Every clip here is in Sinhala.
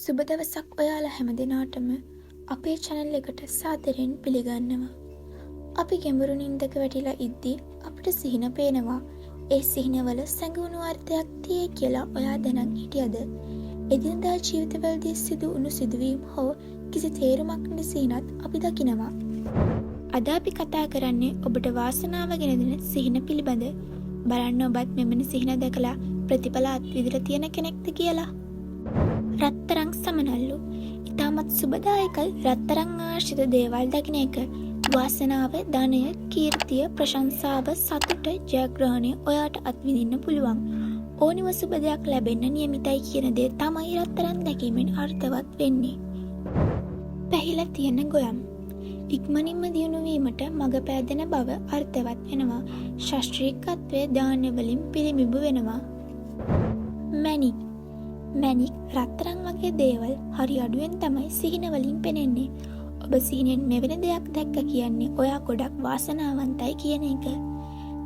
සුබ දවසක් ඔයාලා හැම දෙනාටම අපේ චැනල් එකට සාදරයෙන් පිළිගන්නවා. අපි ගැඹුරු නින්දක වැටිලා ඉද්දි අපිට සිහින පේනවා. ඒ සිහිනවල සැඟවුණු අර්ථයක් තියෙයි කියලා ඔයා දැනන් හිටියද? එදිනදා ජීවිතවලදී සිදු වුණු සිදුවීම් හෝ කිසි තේරුමක් නැති සිහිනත් අපි දකිනවා. අද අපි කතා කරන්නේ ඔබට වාසනාව ගෙන දෙන සිහින පිළිබඳ. බලන්න ඔබත් මෙවැනි සිහින දැකලා ප්‍රතිඵල අත්විඳලා තියෙන කෙනෙක්ද කියලා. රත්තරං සමනල්ලු. ඉතාමත් සුබදායකයි රත්තරං ආශ්‍රිත දේවල් දකින එක. වාසනාව, ධනය, කීර්තිය, ප්‍රශංසාව, සතුට, ජයග්‍රහණය ඔයාට අත්විඳින්න පුළුවන්. ඕනිම සුබ දෙයක් ලැබෙන්න නියමිතයි කියන දේ තමයි රත්තරන් දැකීමෙන් අර්ථවත් වෙන්නේ. පැහිලා තියෙන ගොයම්. ඉක්මනින්ම දියුණු වීමට මඟ පෑදෙන බව අර්ථවත් වෙනවා. ශාස්ත්‍රීයත්වය ධාන්‍ය වලින් පිළිබිඹු වෙනවා. මැණික්. මැණික්, රත්තරන් වගේ දේවල් හරි අඩුවෙන් තමයි සිහින වලින් පෙනෙන්නේ. ඔබ සිහිනෙන් මෙවැනි දෙයක් දැක්ක කියන්නේ ඔයා ගොඩක් වාසනාවන්තයි කියන එක.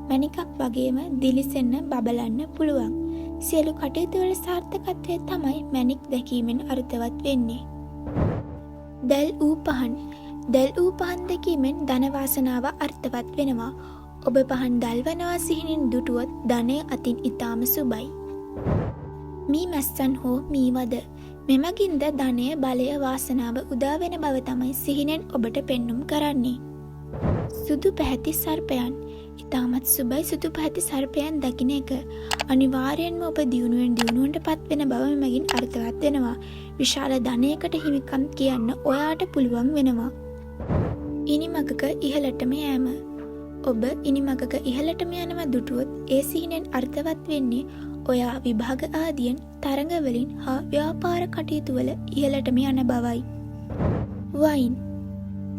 මැණිකක් වගේම දිලිසෙන්න බබලන්න පුළුවන්. සියලු කටයුතු වල සාර්ථකත්වය තමයි මැණික් දැකීමෙන් අර්ථවත් වෙන්නේ. දැල් වූ පහන්. දැල් වූ පහන් දැකීමෙන් ධන වාසනාව අර්ථවත් වෙනවා. ඔබ පහන් දල්වනවා සිහිනින් දුටුවොත් ධනය අතින් ඉතාම සුබයි. මී මැස්සන් හෝ මී වද. මෙමගින්ද ධනය, බලය, වාසනාව උදා වෙන බව තමයි සිහිනෙන් ඔබට පෙන්නුම් කරන්නේ. සුදු පැහැති සර්පයන්. ඉතාමත් සුබයි සුදු පැහැති සර්පයන් දකින එක. අනිවාර්යෙන්ම ඔබ දියුණුවෙන් දියුණුවට පත් වෙන බව මෙමගින් අර්ථවත් වෙනවා. විශාල ධනයකට හිමිකම් කියන්න ඔයාට පුළුවන් වෙනවා. ඉනිමගක ඉහළටම යෑම. ඔබ ඉනිමගක ඉහළටම යනවා දුටුවොත් ඒ සිහිනෙන් අර්ථවත් වෙන්නේ ඔයා විභාග ආදියෙන්, තරඟවලින් හා ව්‍යාපාර කටයුතුවල ඉහළටම යන බවයි. වයින්.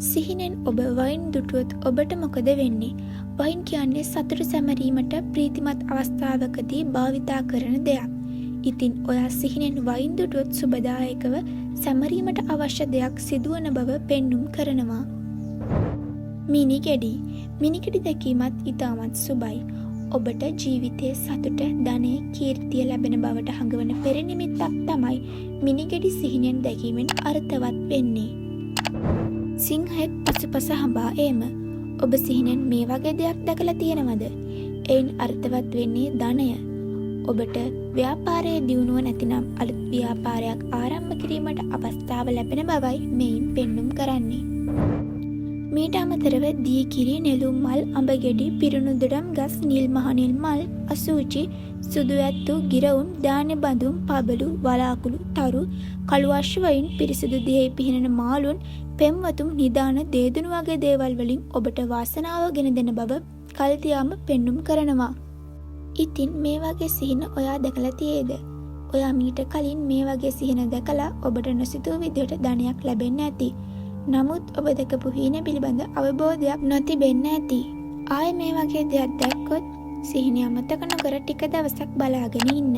සිහිනෙන් ඔබ වයින් දුටුවොත් ඔබට මොකද වෙන්නේ? වයින් කියන්නේ සතුට සැමරීමට ප්‍රීතිමත් අවස්ථාවකදී භාවිතා කරන දෙයක්. ඉතින් ඔයා සිහිනෙන් වයින් දුටුවොත් සුබදායකව සැමරීමට අවශ්‍ය දෙයක් සිදුවන බව පෙන්නුම් කරනවා. මිනිගෙඩි. මිනිගෙඩි දැකීමත් ඉතාමත් සුබයි. ඔබට ජීවිතයේ සතුට, ධනය, කීර්තිය ලැබෙන බවට හඟවන පෙර නිමිත්තක් තමයි මිනිගෙඩි සිහිනෙන් දැකීමෙන් අර්ථවත් වෙන්නේ. සිංහයෙක් පසුපස හඹා ඒම. ඔබ සිහිනෙන් මේ වගේ දෙයක් දැකලා තියෙනවද? එයින් අර්ථවත් වෙන්නේ ධනය. ඔබට ව්‍යාපාරයේ දියුණුව නැතිනම් අලුත් ව්‍යාපාරයක් ආරම්භ කිරීමට අවස්ථාව ලැබෙන බවයි මෙයින් පෙන්නුම් කරන්නේ. මීට අමතරව දීකිරි, නෙළුම් මල්, අඹ ගෙඩි, පිරුණු දොඩම් ගස්, නිල් මහනිල් මල්, අසූචි, සුදු ඇත්තු, ගිරවුන්, ධාන්‍ය බඳුන්, පබළු, වලාකුළු, තරු, කළු අශ්වයින්, පිරිසිදු දියෙහි පිහිනන මාළුන්, පෙම්වතුන්, නිදාන, දේදුණු වගේ දේවල් වලින් ඔබට වාසනාව ගෙන දෙන බව කල්තියාම පෙන්නුම් කරනවා. ඉතින් මේ වගේ සිහින ඔයා දැකලා තියේද? ඔයා මීට කලින් මේ වගේ සිහින දැකලා ඔබට නොසිතූ විදිහට ධනයක් ලැබෙන්න ඇති. නමුත් ඔබ දැකපු හීන පිළිබඳ අවබෝධයක් නොතිබෙන්න ඇති. ආයෙ මේ වගේ දෙයක් දැක්කොත් සිහිනය අමතක නොකර ටික දවසක් බලාගෙන ඉන්න.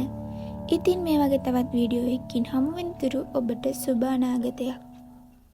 ඉතින් මේ වගේ තවත් වීඩියෝ එකකින් හමු වෙනතුරු ඔබට සුබ අනාගතයක්.